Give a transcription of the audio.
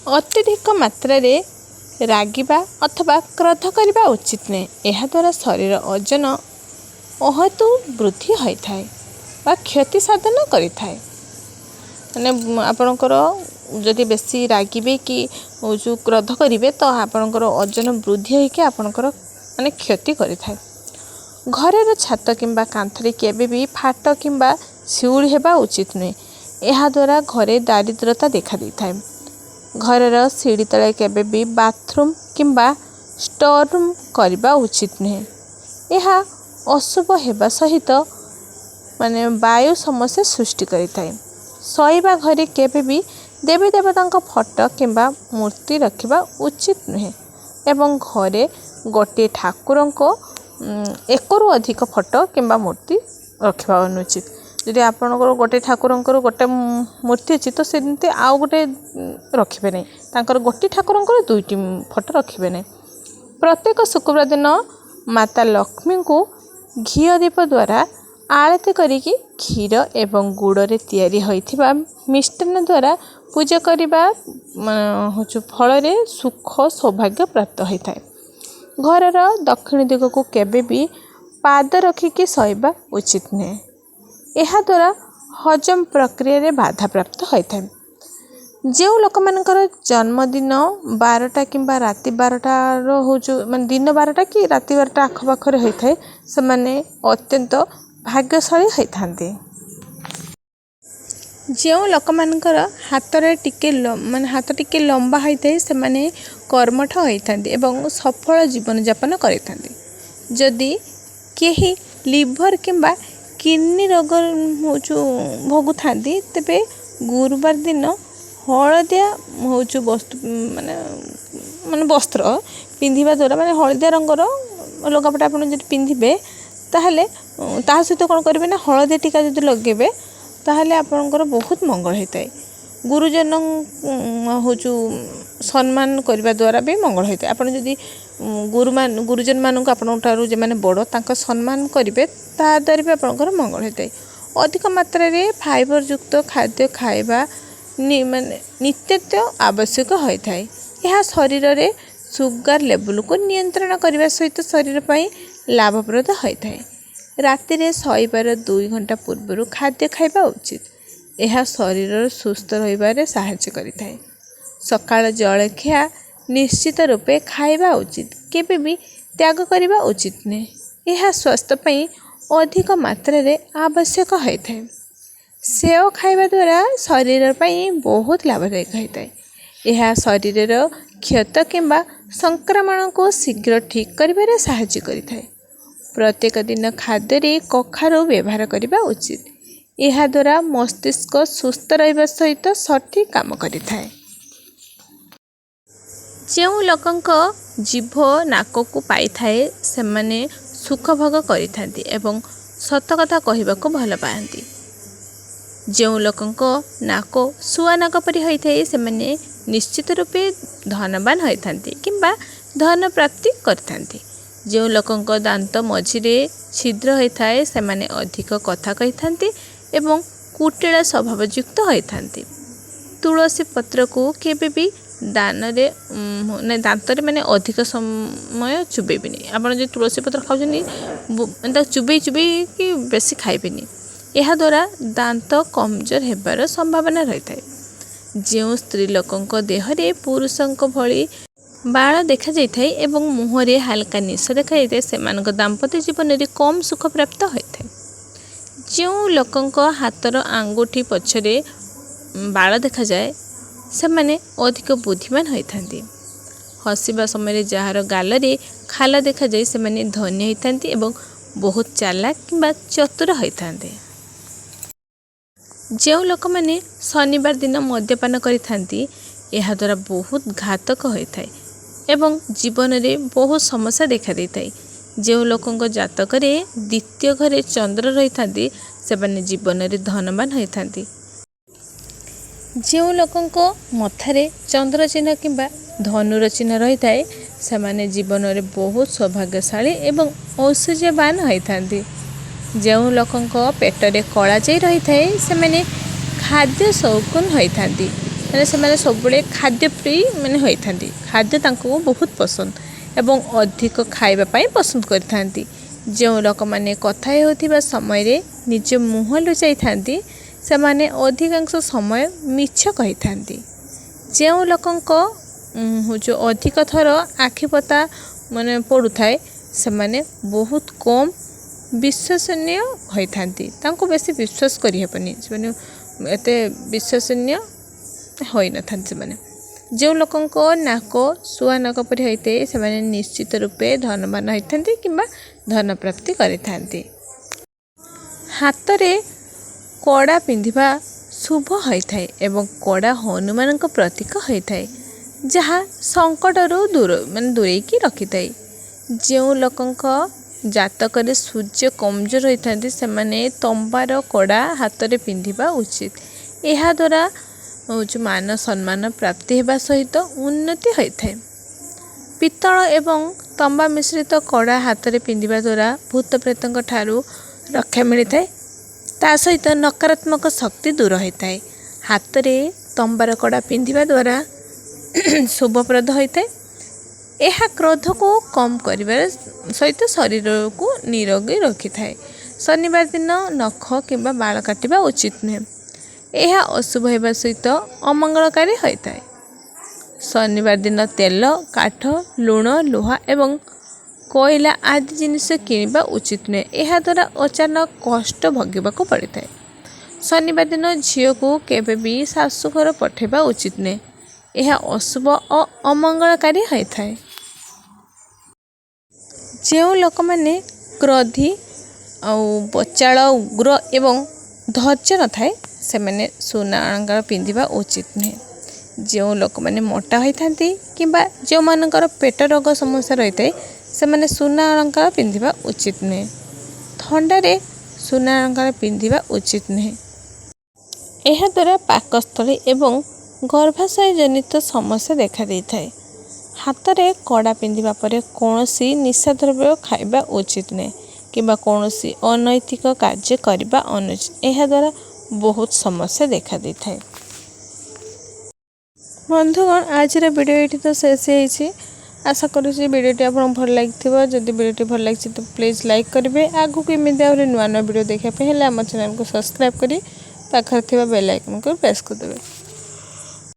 ଅତ୍ୟଧିକ ମାତ୍ରାରେ ରାଗିବା ଅଥବା କ୍ରୋଧ କରିବା ଉଚିତ ନୁହେଁ। ଏହାଦ୍ୱାରା ଶରୀର ଓଜନ ଅହେତୁ ବୃଦ୍ଧି ହୋଇଥାଏ ବା କ୍ଷତି ସାଧନ କରିଥାଏ। ମାନେ ଆପଣଙ୍କର ଯଦି ବେଶୀ ରାଗିବେ କି ଯେଉଁ କ୍ରୋଧ କରିବେ, ତ ଆପଣଙ୍କର ଓଜନ ବୃଦ୍ଧି ହୋଇକି ଆପଣଙ୍କର ମାନେ କ୍ଷତି କରିଥାଏ। ଘରର ଛାତ କିମ୍ବା କାନ୍ଥରେ କେବେ ବି ଫାଟ କିମ୍ବା ଶିଉଳି ହେବା ଉଚିତ ନୁହେଁ। ଏହାଦ୍ୱାରା ଘରେ ଦାରିଦ୍ରତା ଦେଖାଦେଇଥାଏ। ଘରର ସିଡ଼ି ତଳେ କେବେ ବି ବାଥରୁମ୍ କିମ୍ବା ଷ୍ଟୋର୍ ରୁମ୍ କରିବା ଉଚିତ ନୁହେଁ। ଏହା ଅଶୁଭ ହେବା ସହିତ ମାନେ ବାୟୁ ସମସ୍ୟା ସୃଷ୍ଟି କରିଥାଏ। ଶୋଇବା ଘରେ କେବେ ବି ଦେବୀ ଦେବତାଙ୍କ ଫଟୋ କିମ୍ବା ମୂର୍ତ୍ତି ରଖିବା ଉଚିତ ନୁହେଁ ଏବଂ ଘରେ ଗୋଟିଏ ଠାକୁରଙ୍କ ଏକରୁ ଅଧିକ ଫଟୋ କିମ୍ବା ମୂର୍ତ୍ତି ରଖିବା ଅନୁଚିତ। ଯଦି ଆପଣଙ୍କର ଗୋଟେ ଠାକୁରଙ୍କର ଗୋଟେ ମୂର୍ତ୍ତି ଅଛି, ତ ସେମିତି ଆଉ ଗୋଟେ ରଖିବେ ନାହିଁ। ତାଙ୍କର ଗୋଟିଏ ଠାକୁରଙ୍କର ଦୁଇଟି ଫଟୋ ରଖିବେ ନାହିଁ। ପ୍ରତ୍ୟେକ ଶୁକ୍ରବାର ଦିନ ମାତା ଲକ୍ଷ୍ମୀଙ୍କୁ ଘିଅ ଦୀପ ଦ୍ୱାରା ଆଳତି କରିକି କ୍ଷୀର ଏବଂ ଗୁଡ଼ରେ ତିଆରି ହୋଇଥିବା ମିଷ୍ଟାନ୍ନ ଦ୍ୱାରା ପୂଜା କରିବା ହେଉଛି ଫଳରେ ସୁଖ ସୌଭାଗ୍ୟ ପ୍ରାପ୍ତ ହୋଇଥାଏ। ଘରର ଦକ୍ଷିଣ ଦିଗକୁ କେବେ ବି ପାଦ ରଖିକି ଶୋଇବା ଉଚିତ ନୁହେଁ। ଏହାଦ୍ୱାରା ହଜମ ପ୍ରକ୍ରିୟାରେ ବାଧାପ୍ରାପ୍ତ ହୋଇଥାଏ। ଯେଉଁ ଲୋକମାନଙ୍କର ଜନ୍ମଦିନ 12ଟା କିମ୍ବା ରାତି 12ଟାର ହେଉଛି, ମାନେ ଦିନ 12ଟା କି ରାତି 12ଟା ଆଖପାଖରେ ହୋଇଥାଏ, ସେମାନେ ଅତ୍ୟନ୍ତ ଭାଗ୍ୟଶାଳୀ ହୋଇଥାନ୍ତି। ଯେଉଁ ଲୋକମାନଙ୍କର ହାତରେ ଟିକେ ମାନେ ହାତ ଟିକେ ଲମ୍ବା ହୋଇଥାଏ, ସେମାନେ କର୍ମଠ ହୋଇଥାନ୍ତି ଏବଂ ସଫଳ ଜୀବନଯାପନ କରିଥାନ୍ତି। ଯଦି କେହି ଲିଭର୍ କିମ୍ବା କିଡ଼ନୀ ରୋଗ ହେଉଛି ଭୋଗୁଥାନ୍ତି, ତେବେ ଗୁରୁବାର ଦିନ ହଳଦିଆ ହେଉଛି ବସ୍ତୁ ମାନେ ବସ୍ତ୍ର ପିନ୍ଧିବା ଦ୍ୱାରା, ମାନେ ହଳଦିଆ ରଙ୍ଗର ଲୁଗାପଟା ଆପଣ ଯଦି ପିନ୍ଧିବେ, ତାହେଲେ ତା ସହିତ କ'ଣ କରିବେ ନା ହଳଦିଆ ଟୀକା ଯଦି ଲଗାଇବେ, ତାହେଲେ ଆପଣଙ୍କର ବହୁତ ମଙ୍ଗଳ ହୋଇଥାଏ। ଗୁରୁଜନ ହେଉଛି ସମ୍ମାନ କରିବା ଦ୍ୱାରା ବି ମଙ୍ଗଳ ହୋଇଥାଏ। ଆପଣ ଯଦି ଗୁରୁଜନମାନଙ୍କୁ, ଆପଣଙ୍କ ଠାରୁ ଯେଉଁମାନେ ବଡ଼, ତାଙ୍କ ସମ୍ମାନ କରିବେ, ତାଦ୍ୱାରା ବି ଆପଣଙ୍କର ମଙ୍ଗଳ ହୋଇଥାଏ। ଅଧିକ ମାତ୍ରାରେ ଫାଇବର୍ ଯୁକ୍ତ ଖାଦ୍ୟ ଖାଇବା ମାନେ ନିତ୍ୟାନ୍ତ ଆବଶ୍ୟକ ହୋଇଥାଏ। ଏହା ଶରୀରରେ ସୁଗାର ଲେବୁଲକୁ ନିୟନ୍ତ୍ରଣ କରିବା ସହିତ ଶରୀର ପାଇଁ ଲାଭପ୍ରଦ ହୋଇଥାଏ। ରାତିରେ ଶୋଇବାର 2 ଘଣ୍ଟା ପୂର୍ବରୁ ଖାଦ୍ୟ ଖାଇବା ଉଚିତ। ଏହା ଶରୀରର ସୁସ୍ଥ ରହିବାରେ ସାହାଯ୍ୟ କରିଥାଏ। ସକାଳ ଜଳଖିଆ ନିଶ୍ଚିତ ରୂପେ ଖାଇବା ଉଚିତ, କେବେ ବି ତ୍ୟାଗ କରିବା ଉଚିତ ନୁହେଁ। ଏହା ସ୍ୱାସ୍ଥ୍ୟ ପାଇଁ ଅଧିକ ମାତ୍ରାରେ ଆବଶ୍ୟକ ହୋଇଥାଏ। ସେଓ ଖାଇବା ଦ୍ୱାରା ଶରୀର ପାଇଁ ବହୁତ ଲାଭଦାୟକ ହୋଇଥାଏ। ଏହା ଶରୀରର କ୍ଷତ କିମ୍ବା ସଂକ୍ରମଣକୁ ଶୀଘ୍ର ଠିକ୍ କରିବାରେ ସାହାଯ୍ୟ କରିଥାଏ। ପ୍ରତ୍ୟେକ ଦିନ ଖାଦ୍ୟରେ କଖାରୁ ବ୍ୟବହାର କରିବା ଉଚିତ। ଏହାଦ୍ୱାରା ମସ୍ତିଷ୍କ ସୁସ୍ଥ ରହିବା ସହିତ ସଠିକ୍ କାମ କରିଥାଏ। ଯେଉଁ ଲୋକଙ୍କ ଜିଭ ନାକକୁ ପାଇଥାଏ, ସେମାନେ ସୁଖ ଭୋଗ କରିଥାନ୍ତି ଏବଂ ସତ କଥା କହିବାକୁ ଭଲ ପାଆନ୍ତି। ଯେଉଁ ଲୋକଙ୍କ ନାକ ଶୁଆ ନାକ ପରି ହୋଇଥାଏ, ସେମାନେ ନିଶ୍ଚିତ ରୂପେ ଧନବାନ ହୋଇଥାନ୍ତି କିମ୍ବା ଧନ ପ୍ରାପ୍ତି କରିଥାନ୍ତି। ଯେଉଁ ଲୋକଙ୍କ ଦାନ୍ତ ମଝିରେ ଛିଦ୍ର ହୋଇଥାଏ, ସେମାନେ ଅଧିକ କଥା କହିଥାନ୍ତି ଏବଂ କୁଟିଳ ସ୍ୱଭାବଯୁକ୍ତ ହୋଇଥାନ୍ତି। ତୁଳସୀ ପତ୍ରକୁ କେବେ ବି ଦାନରେ ଦାନ୍ତରେ ମାନେ ଅଧିକ ସମୟ ଚୋବେଇବେନି। ଆପଣ ଯଦି ତୁଳସୀ ପତ୍ର ଖାଉଛନ୍ତି, ତାକୁ ଚୋବେଇ ଚୋବେଇକି ବେଶୀ ଖାଇବେନି। ଏହାଦ୍ୱାରା ଦାନ୍ତ କମଜୋର ହେବାର ସମ୍ଭାବନା ରହିଥାଏ। ଯେଉଁ ସ୍ତ୍ରୀ ଲୋକଙ୍କ ଦେହରେ ପୁରୁଷଙ୍କ ଭଳି ବାଳ ଦେଖାଯାଇଥାଏ ଏବଂ ମୁହଁରେ ହାଲକା ନିଶ ଦେଖାଯାଇଥାଏ, ସେମାନଙ୍କ ଦାମ୍ପତ୍ୟ ଜୀବନରେ କମ୍ ସୁଖ ପ୍ରାପ୍ତ ହୋଇଥାଏ। ଯେଉଁ ଲୋକଙ୍କ ହାତର ଆଙ୍ଗୁଠି ପଛରେ ବାଳ ଦେଖାଯାଏ, ସେମାନେ ଅଧିକ ବୁଦ୍ଧିମାନ ହୋଇଥାନ୍ତି। ହସିବା ସମୟରେ ଯାହାର ଗାଲରେ ଖାଲ ଦେଖାଯାଏ, ସେମାନେ ଧନୀ ହୋଇଥାନ୍ତି ଏବଂ ବହୁତ ଚାଲାକ କିମ୍ବା ଚତୁର ହୋଇଥାନ୍ତି। ଯେଉଁ ଲୋକମାନେ ଶନିବାର ଦିନ ମଦ୍ୟପାନ କରିଥାନ୍ତି, ଏହାଦ୍ୱାରା ବହୁତ ଘାତକ ହୋଇଥାଏ ଏବଂ ଜୀବନରେ ବହୁତ ସମସ୍ୟା ଦେଖାଦେଇଥାଏ। ଯେଉଁ ଲୋକଙ୍କ ଜାତକରେ ଦ୍ୱିତୀୟ ଘରେ ଚନ୍ଦ୍ର ରହିଥାନ୍ତି, ସେମାନେ ଜୀବନରେ ଧନବାନ ହୋଇଥାନ୍ତି। ଯେଉଁ ଲୋକଙ୍କ ମଥାରେ ଚନ୍ଦ୍ର ଚିହ୍ନ କିମ୍ବା ଧନୁର ଚିହ୍ନ ରହିଥାଏ, ସେମାନେ ଜୀବନରେ ବହୁତ ସୌଭାଗ୍ୟଶାଳୀ ଏବଂ ଐଶ୍ୱର୍ଯ୍ୟବାନ ହୋଇଥାନ୍ତି। ଯେଉଁ ଲୋକଙ୍କ ପେଟରେ କଳାଜାଇ ରହିଥାଏ, ସେମାନେ ଖାଦ୍ୟ ସୌକିନ ହୋଇଥାନ୍ତି। ମାନେ ସେମାନେ ସବୁବେଳେ ଖାଦ୍ୟପ୍ରିୟ ମାନେ ହୋଇଥାନ୍ତି। ଖାଦ୍ୟ ତାଙ୍କୁ ବହୁତ ପସନ୍ଦ ଏବଂ ଅଧିକ ଖାଇବା ପାଇଁ ପସନ୍ଦ କରିଥାନ୍ତି। ଯେଉଁ ଲୋକମାନେ କଥା ହେଉଥିବା ସମୟରେ ନିଜ ମୁହଁ ଲୁଚାଇଥାନ୍ତି, ସେମାନେ ଅଧିକାଂଶ ସମୟ ମିଛ କହିଥାନ୍ତି। ଯେଉଁ ଲୋକଙ୍କ ହେଉଛି ଅଧିକ ଥର ଆଖିପତା ମାନେ ପଡ଼ୁଥାଏ, ସେମାନେ ବହୁତ କମ୍ ବିଶ୍ୱସନୀୟ ହୋଇଥାନ୍ତି। ତାଙ୍କୁ ବେଶୀ ବିଶ୍ୱାସ କରିହେବନି, ସେମାନେ ଏତେ ବିଶ୍ୱସନୀୟ ହୋଇନଥାନ୍ତି ସେମାନେ। ଯେଉଁ ଲୋକଙ୍କ ନାକ ଶୁଆ ନାକ ପରି ହୋଇଥାଏ, ସେମାନେ ନିଶ୍ଚିତ ରୂପେ ଧନବାନ ହୋଇଥାନ୍ତି କିମ୍ବା ଧନ ପ୍ରାପ୍ତି କରିଥାନ୍ତି। ହାତରେ କଡ଼ା ପିନ୍ଧିବା ଶୁଭ ହୋଇଥାଏ ଏବଂ କଡ଼ା ହନୁମାନଙ୍କ ପ୍ରତୀକ ହୋଇଥାଏ, ଯାହା ସଙ୍କଟରୁ ଦୂର ମାନେ ଦୂରେଇକି ରଖିଥାଏ। ଯେଉଁ ଲୋକଙ୍କ ଜାତକରେ ସୂର୍ଯ୍ୟ କମଜୋର ହୋଇଥାନ୍ତି, ସେମାନେ ତମ୍ବାର କଡ଼ା ହାତରେ ପିନ୍ଧିବା ଉଚିତ। ଏହାଦ୍ୱାରା ହେଉଛି ମାନ ସମ୍ମାନ ପ୍ରାପ୍ତି ହେବା ସହିତ ଉନ୍ନତି ହୋଇଥାଏ। ପିତ୍ତଳ ଏବଂ ତମ୍ବା ମିଶ୍ରିତ କଡ଼ା ହାତରେ ପିନ୍ଧିବା ଦ୍ୱାରା ଭୂତ ପ୍ରେତଙ୍କ ଠାରୁ ରକ୍ଷା ମିଳିଥାଏ, ତା ସହିତ ନକାରାତ୍ମକ ଶକ୍ତି ଦୂର ହୋଇଥାଏ। ହାତରେ ତମ୍ବାର କଡ଼ା ପିନ୍ଧିବା ଦ୍ୱାରା ଶୁଭପ୍ରଦ ହୋଇଥାଏ। ଏହା କ୍ରୋଧକୁ କମ୍ କରିବା ସହିତ ଶରୀରକୁ ନିରୋଗୀ ରଖିଥାଏ। ଶନିବାର ଦିନ ନଖ କିମ୍ବା ବାଳ କାଟିବା ଉଚିତ ନୁହେଁ। ଏହା ଅଶୁଭ ହେବା ସହିତ ଅମଙ୍ଗଳକାରୀ ହୋଇଥାଏ। ଶନିବାର ଦିନ ତେଲ, କାଠ, ଲୁଣ, ଲୁହା ଏବଂ କୋଇଲା ଆଦି ଜିନିଷ କିଣିବା ଉଚିତ ନୁହେଁ। ଏହାଦ୍ୱାରା ଅଚାନକ କଷ୍ଟ ଭୋଗିବାକୁ ପଡ଼ିଥାଏ। ଶନିବାର ଦିନ ଝିଅକୁ କେବେ ବି ଶାଶୁଘର ପଠାଇବା ଉଚିତ ନୁହେଁ। ଏହା ଅଶୁଭ ଓ ଅମଙ୍ଗଳକାରୀ ହୋଇଥାଏ। ଯେଉଁ ଲୋକମାନେ କ୍ରୋଧୀ ଆଉ ବଚାଳ, ଉଗ୍ର ଏବଂ ଧୈର୍ଯ୍ୟ ନଥାଏ, ସେମାନେ ସୁନା ଅଳଙ୍କାର ପିନ୍ଧିବା ଉଚିତ ନୁହେଁ। ଯେଉଁ ଲୋକମାନେ ମୋଟା ହୋଇଥାନ୍ତି କିମ୍ବା ଯେଉଁମାନଙ୍କର ପେଟ ରୋଗ ସମସ୍ୟା ରହିଥାଏ, ସେମାନେ ସୁନା ଅଳଙ୍କାର ପିନ୍ଧିବା ଉଚିତ ନୁହେଁ। ଥଣ୍ଡାରେ ସୁନା ଅଳଙ୍କାର ପିନ୍ଧିବା ଉଚିତ ନୁହେଁ। ଏହାଦ୍ୱାରା ପାକସ୍ଥଳୀ ଏବଂ ଗର୍ଭାଶୟ ଜନିତ ସମସ୍ୟା ଦେଖାଦେଇଥାଏ। ହାତରେ କଡ଼ା ପିନ୍ଧିବା ପରେ କୌଣସି ନିଶାଦ୍ରବ୍ୟ ଖାଇବା ଉଚିତ ନୁହେଁ କିମ୍ବା କୌଣସି ଅନୈତିକ କାର୍ଯ୍ୟ କରିବା ଅନୁଚିତ। ଏହାଦ୍ୱାରା ବହୁତ ସମସ୍ୟା ଦେଖାଦେଇଥାଏ। ବନ୍ଧୁଗଣ, ଆଜିର ଭିଡ଼ିଓ ଏଇଠି ତ ଶେଷ ହେଇଛି। ଆଶା କରୁଛି ଭିଡ଼ିଓଟି ଆପଣଙ୍କୁ ଭଲ ଲାଗିଥିବ। ଯଦି ଭିଡ଼ିଓଟି ଭଲ ଲାଗିଛି ତ ପ୍ଲିଜ୍ ଲାଇକ୍ କରିବେ। ଆଗକୁ ଏମିତି ଆହୁରି ନୂଆ ନୂଆ ଭିଡ଼ିଓ ଦେଖିବା ପାଇଁ ହେଲେ ଆମ ଚ୍ୟାନେଲକୁ ସବସ୍କ୍ରାଇବ୍ କରି ପାଖରେ ଥିବା ବେଲ୍ ଆଇକନ୍କୁ ପ୍ରେସ୍ କରିଦେବେ।